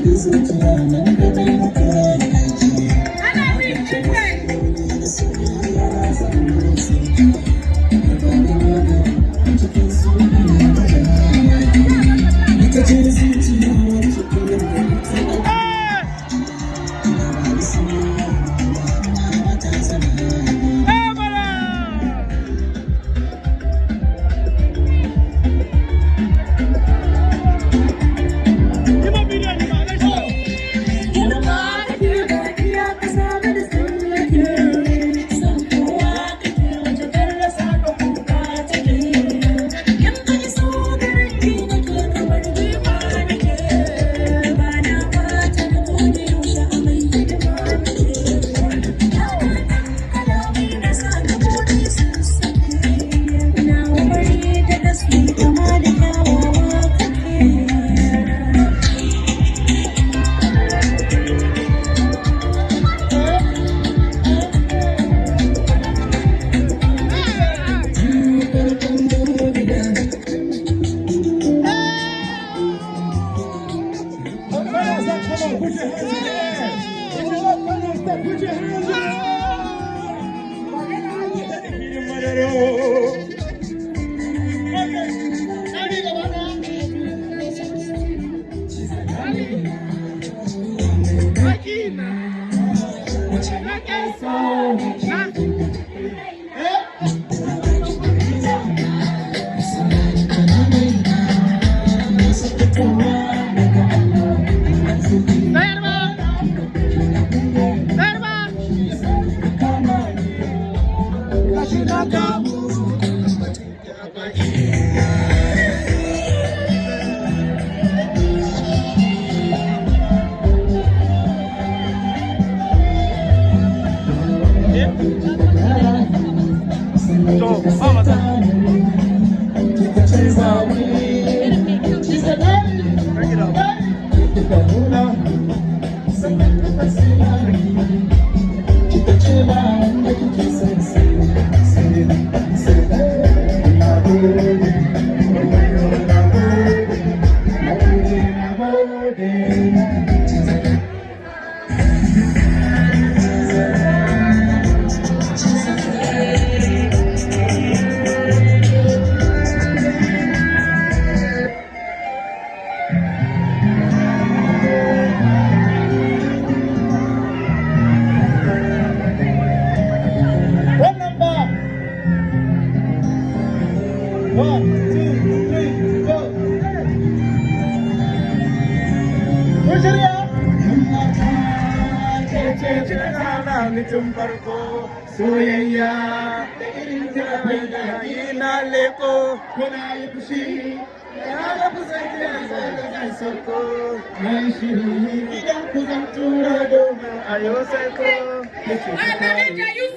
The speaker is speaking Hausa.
Da zuciya nan da nan muke aiki. Ana min kai. Da soyayya zan sarki. Gaba da gaba cikin soyayya da mamaki. Ita ce zuciya wacce kullum da ita ake. Ina ba da soyayya, amma ta zama. Ebara! Kima bidiyo ni ma na shi. Girma kake ba iya kasa ba da tsallake. San kowa kake waje rasa ka kuka take. In ka iso garin ni nake kamar jima nake. Ba na fata da ko da yaushe a mai hidima nake. Kalamai na sa gaɓoɓi sun sake. Na wari da gaske kama da kyawawa kake. Come on, put your hands in the air. If you love Kano State, put your hands in the air. Magana ake ta da filin Madaro. Okay, Ali gaba ɗaya. Ali. Baki na. Na. Eh? Tsayar ba. Tsayar ba. Gashi na kamu. To, ba matsala. Rage da. Wannan ba. One, two, three, four. Kun shirya? Kika ni tun farko soyayya da irin ta akwai daɗi na leko kuna yi fushi na ga fusanci da zan sauko na yi shiri idan ku zan tura domin a yau sai ko. Manager, you